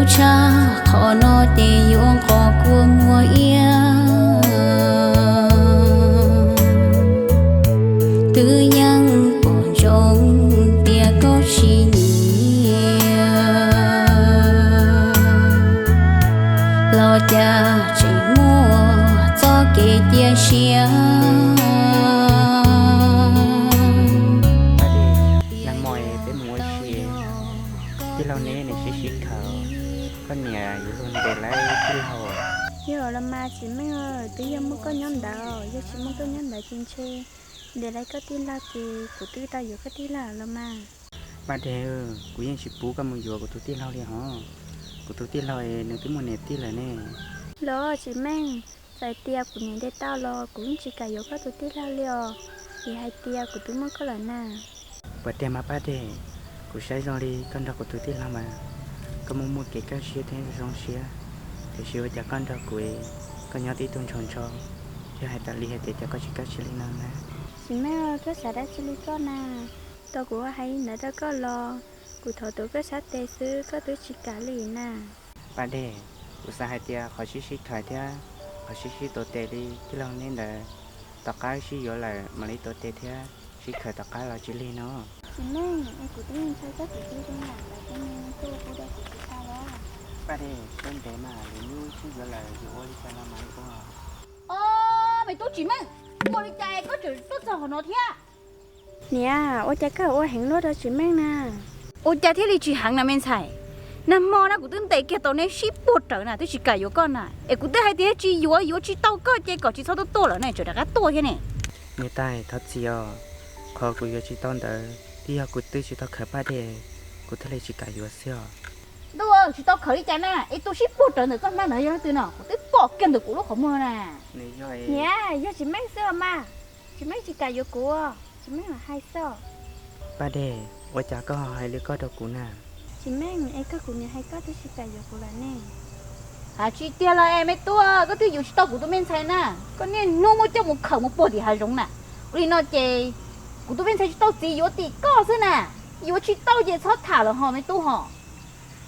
Tshaj qhov no ces yuav qhov kua muag iab, twb yeej pom zoo tias koj tsis nyiam, los cas tseem muaj txoj kev cia siab. Nag hmo peb mus ua si, tij laug neb nim sib sib khaws, koj niam yuav luag ntes lawv tij laug. Yog los mas txiv Meej, twb yog muaj koj nyob ntawd, yog tsis muaj koj nyob ntawd ces ntshe ntes lawv koj tij laug ces kuv twb tau yuav koj tij laug los mas. Paj Dej, kuv yeej tsis pub koj mus yuav kuv tus tij laug li hos. Kuv tus tij laug nws twb muaj niam tij lawm ne. Los txiv Meej, txawm tias kuv niam ntes tau los kuv yeej tsis kam yuav koj tus tij laug li os, vim hais tias kuv twb muaj koj lawm na. Puas tiag mas Paj Dej, kuv saib zoo li koj nrog kuv tus tij laug mas koj muaj muaj kev kaj siab thiab zoo siab, tiam sis ua cas koj nrog kuv, koj nyob tib tug ntshaus ntsho, yog hais tas li hais tias cas koj tsis kaj siab li no na. Txiv Meej, koj xav dab tsi li koj na? Tau kuv hais li ntawd rau koj los kuv thov tuav koj sab tes xwb, koj twb tsis kam li na. Paj Dej, kuv xav hais tias qhov sib sib khaws thiab qhov sib sib tuav tes li tij laug neb ntawd, tom qab sib yuav lawm mam li tuav tes thiab sib khaws tom qab los tsis lig no. Txiv Meej, es kuv twb ntshaw koj tus tij laug ntawd thiab ne, koj ua kuv tsis tau los? Paj Dej, koj ntev mas lwm hnub sib yuav lawm yuav ua li cas los mam li ua. Ob, me tub Tsis Meej, ua li cas koj tseem tuaj txog qhov no thiab? Niam, ua cas koj ua heev luaj rau Tsis Meej na? Ua cas thiaj li tsis heev na me ntxhais? Nag hmo na kuv twb ntes kiag tau neb sib puag rawv na, twb tsis kam yuav koj na, es kuv twb hais tias tsis yuav, yuav tsis tau koj ces kom tsis txhob tuaj tuaj lawm ne, tseem rov qab tuaj thiab ne. Niam tais thov txim os, qhov kuv yuav tsis tau ntawd twb yog kuv twb tsis tau khawm Paj Dej, kuv thiaj li tsis kam yuav xwb os. Ntuj, tsis tau khawm li cas na, es tus sib puag rawv ntawm txoj hnab ntawd yog leej twg no? Kuv twb pom kiag ntawm kuv lub qhov muag na. Niam, yog Tsis Meej xwb os mas, Tsis Meej tsis kam yuav kuv, Tsis Meej lam hais xwb. Paj Dej, ua cas koj ho hais li koj rau kuv na? Tsis Meej, es koj kuv niam hais koj twb tsis kam yuav kuv lawm ne. Hais tsis tiag los es me tub, koj twb yuav tsis tau kuv tus me ntxhais na, koj niaj hnub muab coj mus khawm mus puag tim hav zoov na. Ua li no ces kuv tus me ntxhais tsis tau txiv yuav tim koj xwb na, yuav tsis tau ces txhob tham lawm ho me tub ho.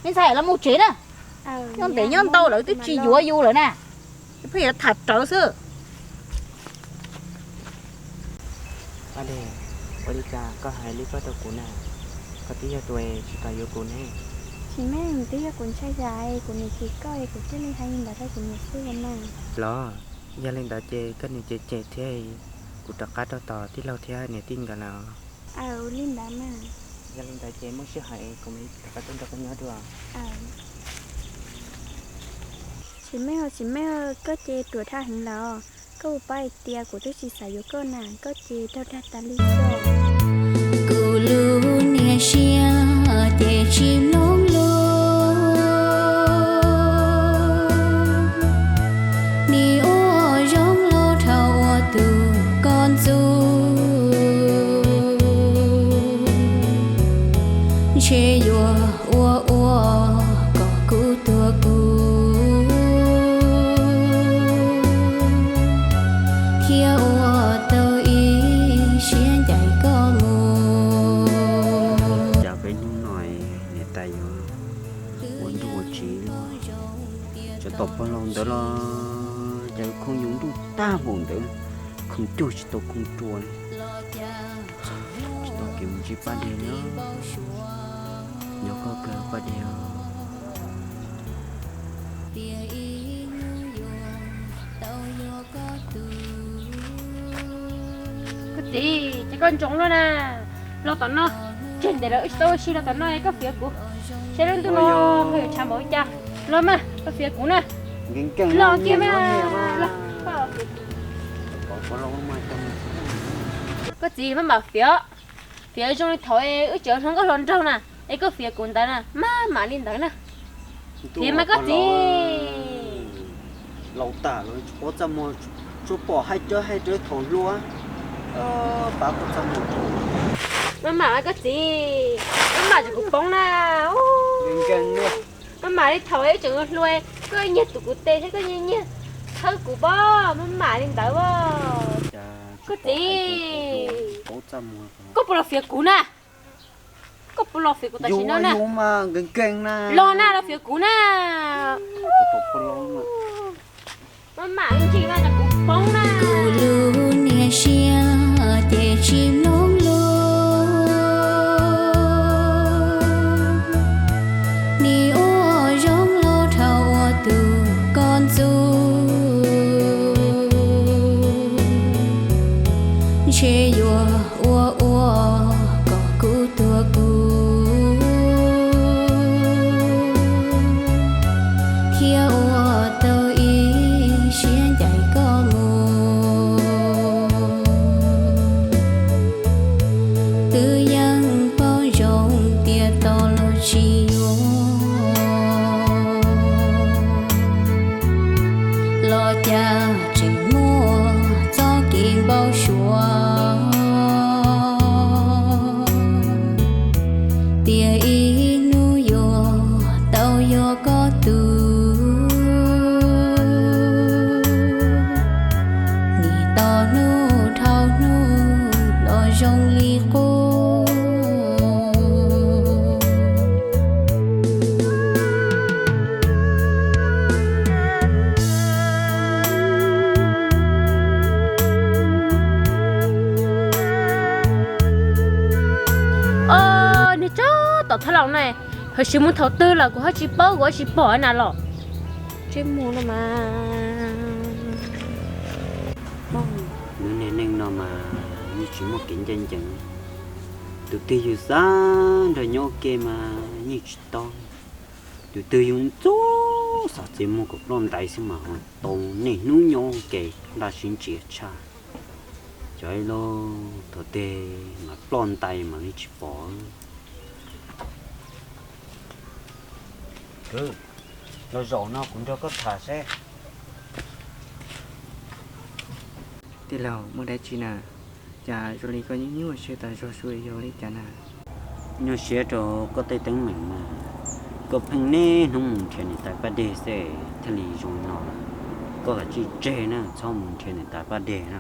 Me ntxhais los mus tsev na, nyob ntev nyob ntau lawm twb tsis yuav yus lawm na, pheej yuav tham rawv xwb. Paj Dej, ua li cas koj hais li koj rau kuv na? Koj twb yog tus tsis kam yuav kuv ne. Tsis Meej, twb yog kuv ntshai tsam kuv niam cem koj es kuv thiaj li hais li ntawd rau kuv niam xwb los mas. Los, yog li ntawd ces koj niam cem cem thiab, kuv rov qab rau tom tij laug thiab niam tij nkawd lawm. Aws, ua li ntawd mas. Yog li ntawd ces muaj sij hawm kuv mam li rov qab tuaj nrog koj nyob dua. Tsis Meej, Tsis Meej, koj ces ruam dhau heev lawm. Koj puas paub hais tias kuv twb tsis xav yuav koj na, koj ces raug dag tas li xwb. Kuv lub niag siab ces tsis mloog lus, nim ua zoo los dhau ua tus koj ntxub, ntshe yuav ua ua kom kuv tuag kuv thiaj ua tau ib siab ncaim koj mus. Cas peb hnub no niam tais yuav ua ntuj ua tsiv li, tsam tom pog laus ntawd los cas khooj yuav nruj tag npaum ntawd, khooj cuag tsis tau khooj rua li. Tsis tau kev mus ntsib Paj Dej li, nyob koj kawg Paj Dej. Koj txiv, ces koj ntsoov luaj na, los tom no, tseg ntev lawm wb tsis tau ua si, los tom no koj fiav kuv, saib lub ntuj no ho yuav tshav npaum li cas, los mas koj fiav kuv na, los kiag mas. Koj txiv, maj mam fiav, fiav zoo li thaum wb tseem hluas nkauj hluas nraug na, es koj fiav kuv ntawd na, maj mam li ntawd na. Fiav mas koj txiv. Laus tas lawm tsis paub txaj muag, tsuas pom hais rawv hais rawv thaum hluas, pab paub txaj muag. Maj mam koj txiv, maj mam tsis kuv poob na. Maj mam li thaum wb tseem hluas, koj nyiag tus kuv tes thiab koj nyiag nyiag thawb kuv pob, maj mam li ntawd pob. Koj txiv, koj puas los fiav kuv na? Koj puas los fiav kuv tam sim no na? Los na, los fiav kuv na. Maj mam ntsis mas kuv poob na. Kuv lub niag siab ces tsis mloog lus, nim ua zoo los dhau ua tus koj ntxub, ntshe yuav ua ua kom kuv tuag kuv, thiab ua tau ib siab ncaim koj mus. Twb yeej paub zoo tias tau los tsis yuav, los cas tseem muaj txoj kev npau suav tias ib hnub yuav tau yog koj tus. Nim tos hnub dhau hnub los zoo li qub. Niag tsov tom thaj laus na, hos sis mus thaum twg lawm kuv ho tsis paub, kuv ho tsis pom na los. Tsis mus no mas. Lub niag neej no mas yeej tsis muaj kev ncaj ncees. Tus twg yus xav nrog nyob ua ke mas yeej tsis tau. Tus twg yus ntxub xav txiav muag kom ploj ntais xwb mas ho tau niaj hnub nyob ua ke nraj sib ntsia tshaj. Cov ib lub thaum twg mas ploj ntais mam li tsis pom. Kwv, los zaum no kuv nrog koj tham seb. Tij laug, muaj dab tsi na? Cas zoo li koj nyuaj nyuaj siab tas zog, yog li cas na? Nyuaj siab rau koj tej teeb meem na. Koj pheej niaj hnub mus nrhiav niam tais Paj Dej xwb thiaj li zoo no. Koj kav tsij tseg na, txhob mus nrhiav niam tais Paj Dej na.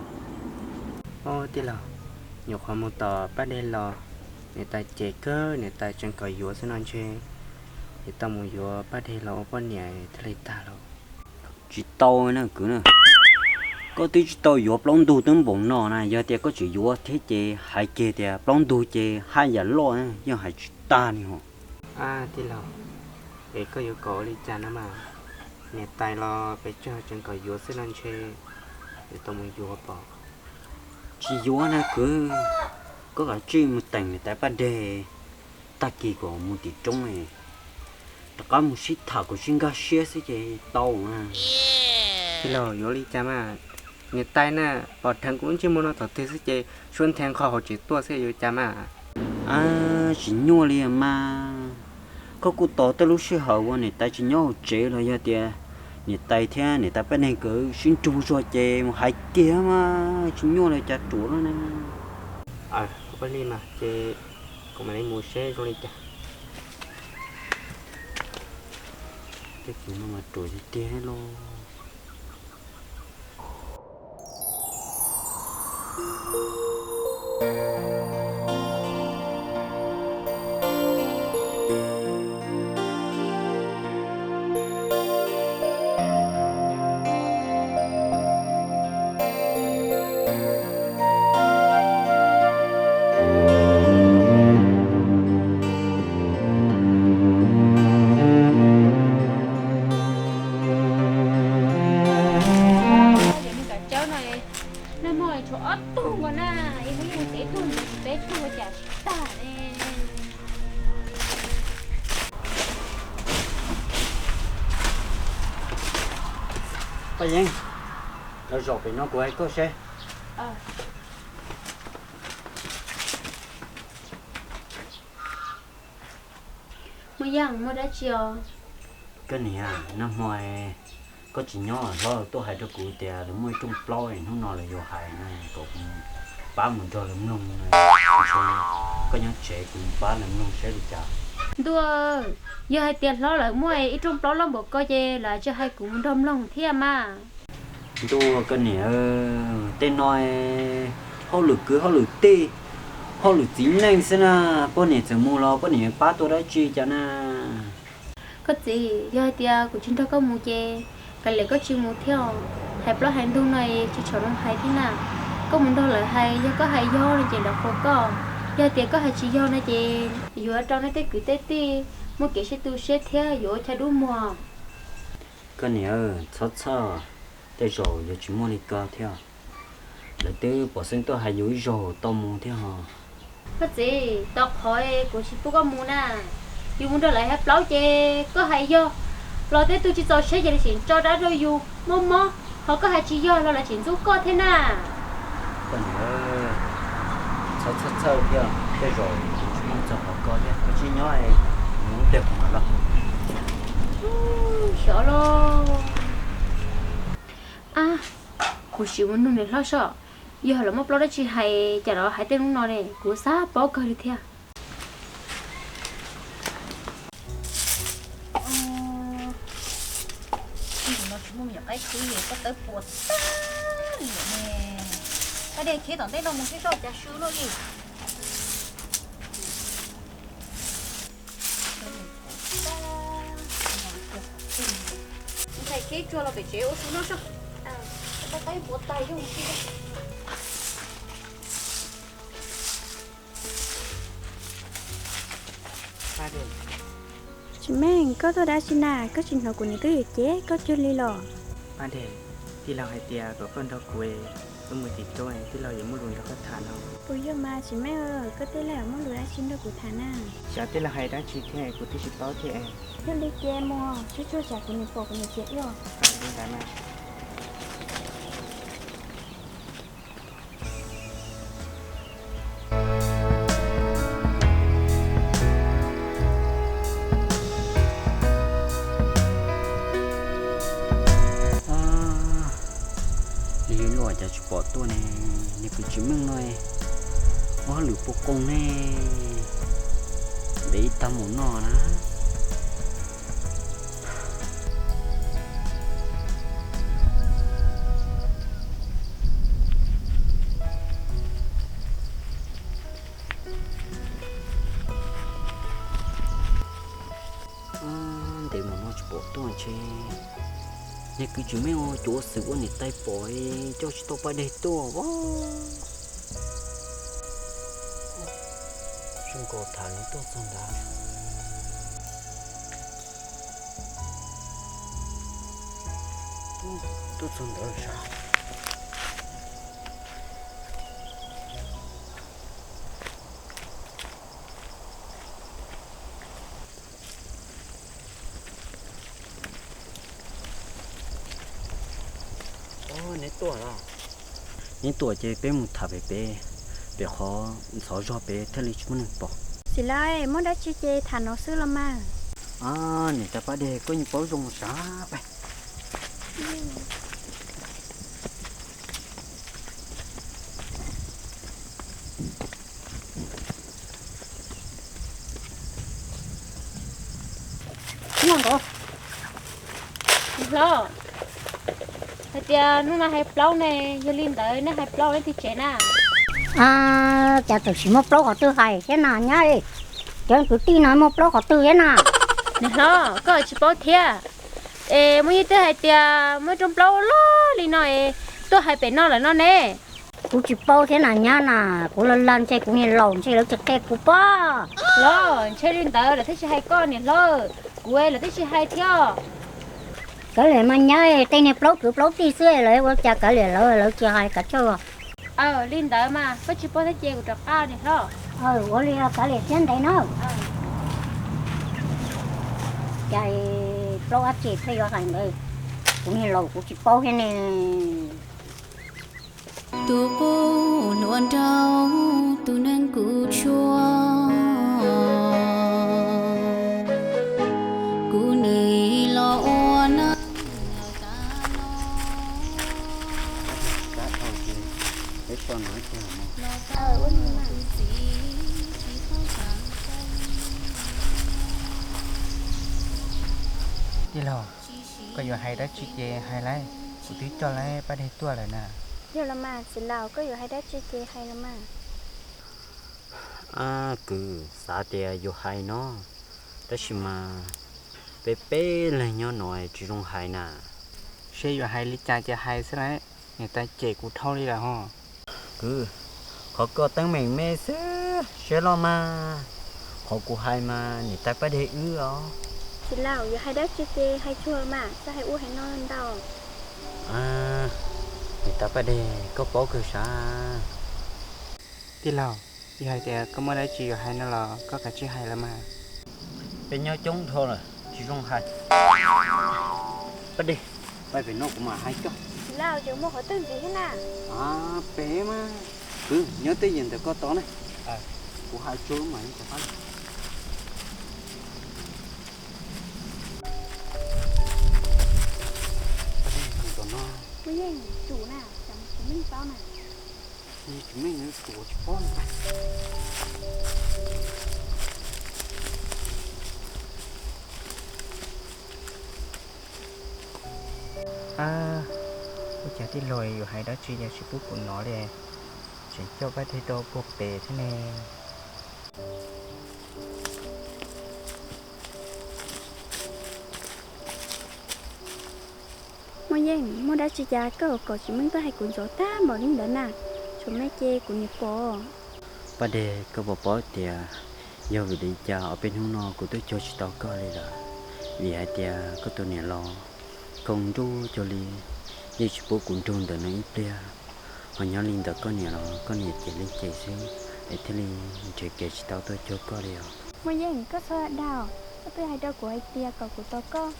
Au tij laug, nyuam qhuav mus tom Paj Dej los, niam tais cem kawg, niam tais tseem kom yuav xwb no ntshe yuav tau mus yuav Paj Dej los ua poj niam thiaj li tag los. Tsis tau na kwv na, koj twb tsis tau yuav plaub ntug twb npaum no na, yog tias koj tseem yuav thiab ces hais kiag tias plaub ntug ces haj yam loj na, yeej hais tsis tag li hos. Tij laug, es koj yuav kom ua li cas no mas? Niam tais los pes tsawg tseem kom yuav xwb no ntshe yuav tau mus yuav pom. Tsis yuav na kwv, koj kav tsij mus teem niam tais Paj Dej, tag kis kom mus tim roob, rov qab mus sib tham kom sib nkag siab xwb ces tau na. Tij laug, yuav li cas mas? Niam tais na, pom dheev kuv lub ntsej muag no thaum twg xwb ces suab nthe nqho hauv tsev tuaj xwb yuav cas mas? Tsis nyuaj li mas, koj kuj tos tej lub sij hawm uas niam tais tsis nyob hauv tsev los yog tias niam tais thiab niam tais Paj Dej nkawd sib nrug zog ces mus hais kiag mas tsis nyuaj li cas ruam lawm na. Ua li mas ces kuv mam li mus seb zoo li cas. Tej kwv no mas ruam tiag tiag lauj. Nag hmo tshuav ob tug nkaus na, ib hnub yeej peb tug ntxiv, peb tug ua cas tsis tag ne. Paj Yeeb, los zaum pem no kuv hais koj seb. Muaj yeej, muaj dab tsi os? Koj niam, nag hmo koj tsis nyob, hlob tuaj hais rau kuv tias lawv muaj ib rooj plaub, hnub no lawv yuav hais na, kom kuv pab mus nrog lawv mloog na. Koj nyob tsev kuv pab lawv mloog seb li cas. Ntuj, yog hais tias hlob lawv muaj ib rooj plaub loj npaum ko ces lawv tsis hais kuv mus nrog mloog thiab mas. Ntuj, koj niam, tej no hauj lwm kwv hauj lwm tij, Hauj lwm txiv neej xwb na, poj niam txawm mus los poj niam yuav pab tau dab tsi cas na? Koj txiv, yog hais tias kuv tsis nrog koj mus ces kav liam koj tsis mus thiab os. Hais plaub hais ntug no tsis txhob mus hais thiab na. Koj mus nrog lawv hais, yog koj hais yog no ces lawv qhuas koj. Yog hais tias koj hais tsis yog no ces yuav rau nej tej kwv tej tij muaj kev sib tu siab thiab yuav ua chaw dub muag. Koj niam, txhob txhawj, tej zaum yuav tsis muaj li ko thiab. Lawv twb pom xeeb tuaj hais yus ib zaug tau mus thiab ho. Koj txiv, tau qhov kuv tsis pub koj mus na. Yus mus nrog lawv hais plaub ces koj hais yog los tej tug tsis txaus siab ces lawv tseem tso dab rau yus mob mob, ho koj hais tsis yog los lawv tseem ntxub koj thiab na. Koj niam, txhob txhawj txhawj thiab, tej zaum tsis muaj txog qhov ko thiab, koj tsis nyob, mus ib pliag kuv mam los. Xyov los. Ab, kuv sim mus nug niam hlob soj, yog lawv muab plaub dab tsi hais cas lawv hais tej lub no ne, kuv xav paub kawg li thiab. Tus no tsis muaj me nyuam qaib khwb li, koj tawb puas tag li ne. Koj dej khib tom ntej no mus seb soj cas swb luaj li. Ntxhais khib tsuag los pem tsev ua su noj soj. Koj tawb puas tag yooj yim. Tsis meej, koj tuaj dab tsi na? Koj tsis hnov kuv niam twb yuav cem koj cuag li los? Paj Dej, tij laug hais tias kom koj nrog kuv, wb mus tim teb, tij laug yuav muaj lus nrog koj tham no. Puas yog mas Tsis Meej? Koj tij laug muaj lus dab tsi nrog kuv tham na? Xyov tij laug hais dab tsi thiab, kuv twb tsis paub thiab. Yog li ces mus, tsuag tsuag tsam kuv niam pom kuv niam cem wb. Li ntawd mas. Nws yog luaj cas tsis pom tuaj ne? Nws kwv Tsis Meej no, ua hauj lwm puas qoos ne? Ntev ib tag mus noj na. Ntev mus no tsis pom tuaj ntshe. Nws kwv Tsis Meej ua cuav xwm ua niam tais pom coj tsis tau Paj Dej tuaj as. Zoo nkaus tham nws tuaj txog ntawd. Tuaj txog ntawd sav. Neb tuaj los? Neb tuaj ces peb mus tham pem pem, pem qhov ntxhov zog pem thiaj li tsis muaj neeg pom. Txiv laus, muaj dab tsi ces tham no xwb los mas. Niam tais Paj Dej, koj yeej paub zoo sav pais. Hlob, hais tias hnub no hais plaub ne, yog li ntawd nej hais plaub leej twg tsev na? Cas txawm tsis muaj plaub qhov twg hais thiab na nyab? Cov kwv tij no muaj plaub qhov twg thiab na? Niam hlob, koj tsis paub thiab. Es muaj ib tug hais tias muaj rooj plaub loj li no es tuaj hais pem no lawm no ne. Kuv tsis paub thiab na nyab na, kuv lag lag ntshe kuv niag laus ntshe lawv tsis qhia kuv pob. Los ntshe li ntawd lawv thiaj tsis hais koj niam hlob, kuv lawv thiaj tsis hais thiab. Kav liam mas nyab, tej niag plaub kwv plaub tij xwb lawv ua cas kav liam lawv, lawv tsis hais kav tsawj. Aw, li ntawd mas koj tsis paub thiab ces kuv rov qab niam hlob. Ua li kav liam thiab ntev na. Cas plaub dab tsi thiaj yuav hais ntawd, kuv niag laus kuv tsis paub thiab ne. Tus qub hluas nraug tus neeg kuv tshuaj, kuv nim los ua neej laus tas los. Tij laug, koj yuav hais dab tsi ces hais lauj, kuv twb coj lawv Paj Dej tuaj lawm na. Yog los mas txiv laus, koj yuav hais dab tsi ces hais los mas. Ab kwv, xav tias yuav hais no, tab sis mas peb peb leeg nyob no tsis zoo hais na. Seb yuav hais li cas ces hais xwb las, niam tais cem kuv dhau li lawm ho. Kwv, qhov koj teeb meem me xwb siab loj mas, qhov kuv hais mas niam tais Paj Dej wb os. Txiv laus, yuav hais dab tsi ces hais tsuag mas, txhob hais ub hais no ntau. Niam tais Paj Dej, koj paub kawg sav. Tij laug, yog hais tias koj muaj dab tsi yuav hais no los koj kav tsij hais los mas. Peb nyob coob dhau lawm tsis zoo hais. Paj Dej, pab pem no kuv mam hais koj. Txiv laus, yuav muaj qhov twg ntxiv thiab na? Pem mas, kwv, nyob twj ywm ntawm koj tod na. Kuv hais tsuag mas yeej tsis qab. Paj Dej, mus tom no. Muaj yeej tsum na, tsam tsis meej paub na. Tsis meej, tsum tsis paub na. Ab, ua cas tij laug yuav hais dab tsi es tsis pub kuv hnov li, tseem coj Paj Dej rau puag pem thiab ne. Muaj yeej, muaj dab tsi cas koj kom tsis meej tuaj hais kuv ntxov tag npaum li ntawd na? Tshuav me ces kuv niam pom. Paj Dej, koj puas paub tias yog vim li cas ob peb hnub no kuv twb cuag tsis tau koj li lawm? Vim hais tias koj tus niam laus koom nruj cuag li, yeej tsis pub kuv nrug ntawm nws ib pliag. Ho nyob li ntawd koj niam los koj niam cem li cem xwb, es thiaj li nrhiav kev tsis tau tuaj cuag koj li os. Muaj yeej, koj txhob dag, koj twb hais rau kuv hais tias kom kuv tos koj,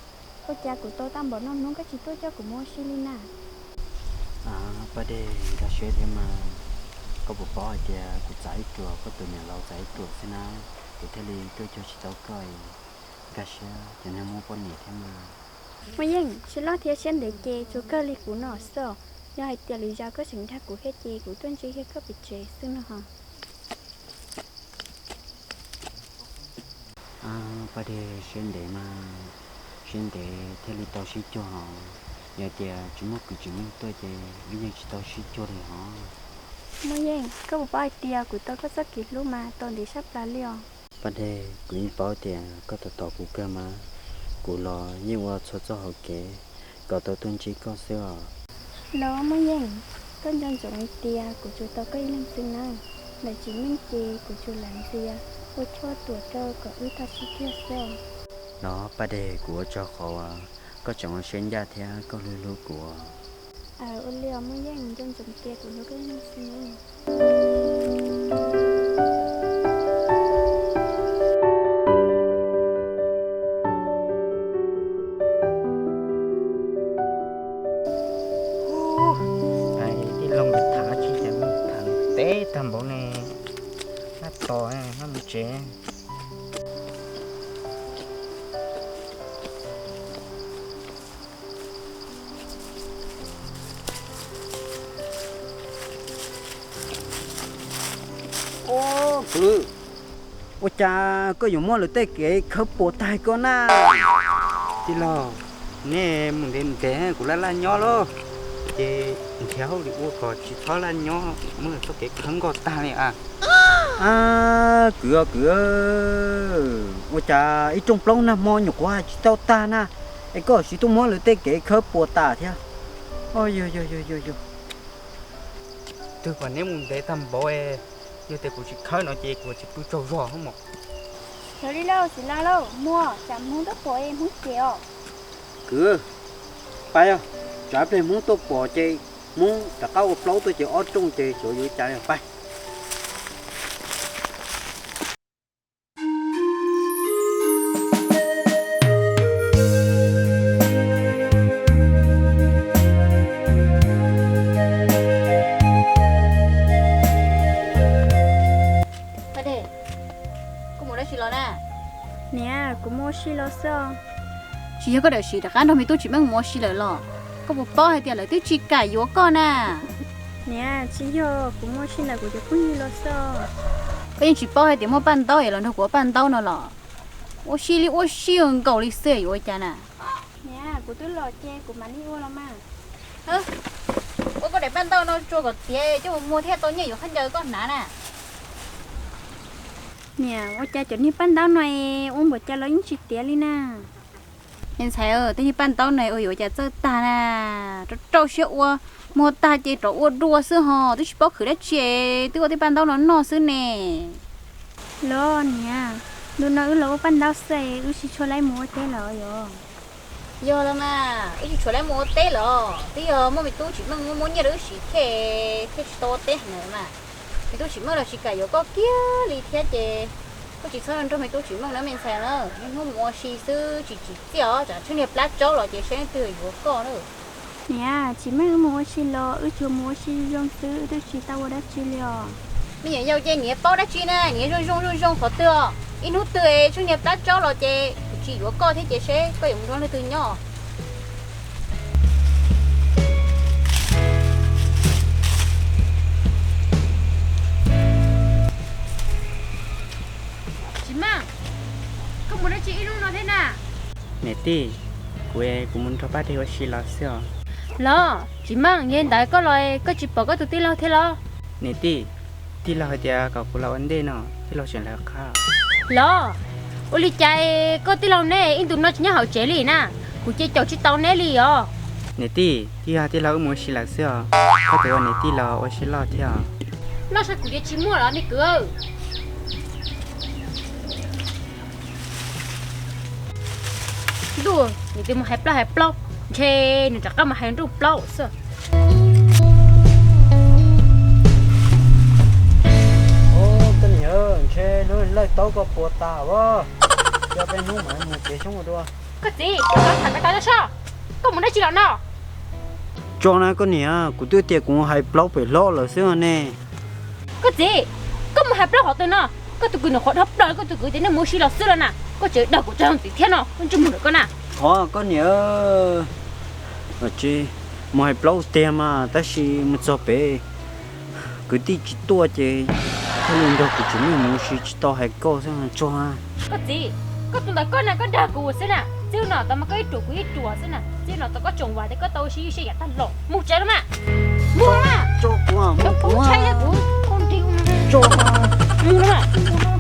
ua cas kuv tos tau npaum no hnub koj tsis tuaj coj kuv mus ua si li na? Paj Dej, nkag siab thiab mas, koj puas paub hais tias kuv txav ib ruam, koj tus niam laus txav ib ruam xwb na, kuv thiaj li tuaj cuag tsis tau koj. Nkag siab cov neeg muaj poj niam thiab mas. Muaj yeej, siab loj thiab siab ntev ces tsuas kawg li kuv no xwb os. Yog hais tias lwm zaus koj tseem dag kuv thiab ces kuv tuaj ntsib kiag koj pem tsev xwb no ho. Paj Dej, siab ntev mas, siab ntev thiaj li tau sib cuag hos. Yog tias tsis muaj kwv tsis muaj tij tuaj ces wb yeej tsis tau sib cuag li hos. Muaj yeej, koj puas paub hais tias kuv tau koj txoj kev hlub mas tau ntev sab plaws li os. Paj Dej, kuv yeej paub tias koj tos tos kuv kawg mas, kuv los yeej ua txhua txoj hauv kev kom tau tuaj ntsib koj xwb os. Los Muaj Yeej, koj nco ntsoov hais tias kuv tsuas tau koj ib leeg xwb na, lawv tsis meej ces kuv tsuas lam ntxias ua choj tuam rau kom wb tau sib cuag xwb os. Los Paj Dej, kuv ua tsaug qhov uas koj tseem ua siab ncaj thiab koj hlub hlub kuv. Ua li os Muaj Yeej, nco ntsoov tias kuv hlub koj ib leeg xwb na. Tij laug, tham tsis tham, tham teb tag npaum ne, nab tos nab mus tsev. Kwv, ua cas koj yuav muab lawv tej kev khawb puas tag koj na? Tij laug, neb mus ntev ntev kuv laj laj nyob lauj, ces nrhiav hauj lwm ua kom tsis txhob laj nyob muab lawv txoj kev khawb nkoj tag li a. Kwv, kwv, ua cas ib rooj plaub nag hmo nyuam qhuav hais tsis tau tag na, es koj tsis tuaj muab lawv tej kev khawb puas tas thiab. Yog yog yog yog, twb kom neb mus ntev tag npaum, yog tias kuv tsis khawb no ces kuv tsis pw tsaug zog hos mog. Yog li lauj, txiv laus lauj, muaj tsam Hmoob tuaj pom es Hmoob cem os. Kwv, pais os, tsam ib pliag Hmoob tuaj pom ces Hmoob rov qab ua plaub tuaj ces ob rooj ces xyov yuav cas li os, pais. Niam, kuv mus ua si los xwb os. Tsis yog koj dawm sim rov qab nrog me tub Tsim Meej mus ua si lawm los? Koj puas paub hais tias lawv twb tsis kam yuav koj na. Niam, tsis yog, kuv mus ua si ntawm kuv cov phooj ywg los xwb os. Koj yeej tsis paub hais tias muaj paj ntaub es los nrog kuv ua paj ntaub no los? Ua si li ua si nkaus li xwb yuav ua cas na. Niam, kuv twb los ces kuv mam li ua los mas. Ua koj daim paj ntaub no tsuag kom tiav coj mus muag thiaj tau nyiaj yuav khaub ncaws koj hnav na. Niam, ua cas cov niag paj ntaub no ua npaum cas los yeej tsis tiav li na? Me ntxhais, tej niag paj ntaub no ua yuav cas txawj tag na, rau rau siab ua, muag tag ces rov ua dua xwb ho twb tsis paub khwv dab tsi, twb ua tej paj ntaub no noj xwb ne. Los niam, ntu no wb los ua paj ntaub xwb, wb tsis tshua laib mus ua teb los yog? Yog los mas, wb tsis tshua laib mus ua teb los twb yog muaj me tub Tsim Meej muab nyiaj rau wb siv thiaj, thiaj tsis tau ua teb heev na mas. Me tub Tsim Meej los tsis kam yuav koj kiag li thiab ces koj tsis txhob nrog me tub Tsim Meej na me ntxhais na, niaj hnub mus ua si xwb tsis tsim txiaj os, tsam tsheej niag plab tsaub los ces saib leej twg yuav koj na. Niam, Tsim Meej wb mus ua si los wb tsuas mus ua si zoo zoo xwb, wb twb tsis tau ua dab tsi li os. Me nyuam yaus ces niam paub dab tsi na, niam zoo zoo zoo zoo qhov twg os, ib hnub twg tsheej niag plab tsaub los ces kuv tsis yuav koj thiab ces seb koj yuav mus nrog leej twg nyob. Tsim Meej, koj mus dab tsi ib hnub no thiab na? Niam tij, kuv, kuv mus nrog Paj Dej ua si los xwb os. Los Tsim Meej, yog li ntawd koj los koj tsis pom koj tus tij laug thiab los? Niam tij, tij laug hais tias kom kuv los ua ntej no, tij laug tseem lawv qab. Los, ua li cas koj tij laug neb ib ntus no tsis nyob hauv tsev li na? Kuv ces caum tsis tau neb li os. Niam tij, twb yog tij laug wb mus ua si lawm xwb os, koj puas ua niam tij los ua siab loj thiab os? Loj saib kuv ces tsis muaj los me kwv. Ntuj, nws twb mus hais plaub hais plaub, ntshe nws rov qab mus hais nruj plaub xwb. Koj niam, ntshe hnub lawj taub koj puas tas as, coj peb hnub mam mus tsev xyoob ua dua. Koj txiv, koj tham koj tau soj, koj mus dab tsi los no? Tso na koj niam, kuv twb tias kuv hais plaub pem hlob lawm xwb ne. Koj txiv, koj mus hais plaub qhov twg no? Koj tus kwv nws qhuav dhau plaws, koj tus kwv tias nej mus ua si los xwb los na, koj tseem dag kuv tsa ntxiv thiab no, koj ntsia mus ntawm koj na. Qhov koj niam, mus hais plaub tiag mas tab sis mus txog pem kwv tij tsis tuaj ces thiaj li nrog kuv tsev neeg mus ua si tsis tau hais koj xwb tso. Koj txiv, koj tus ntawm koj na koj dag kuv xwb na, txij no tau mas koj ib ruam kuv ib ruam xwb na, txij no tau koj tsoom vam tias koj tau ua si ywj siab yam tag los mus tsev los mas. Mus los mas. Tso kuv, mus kuv, ntshai kuv, mus los mas.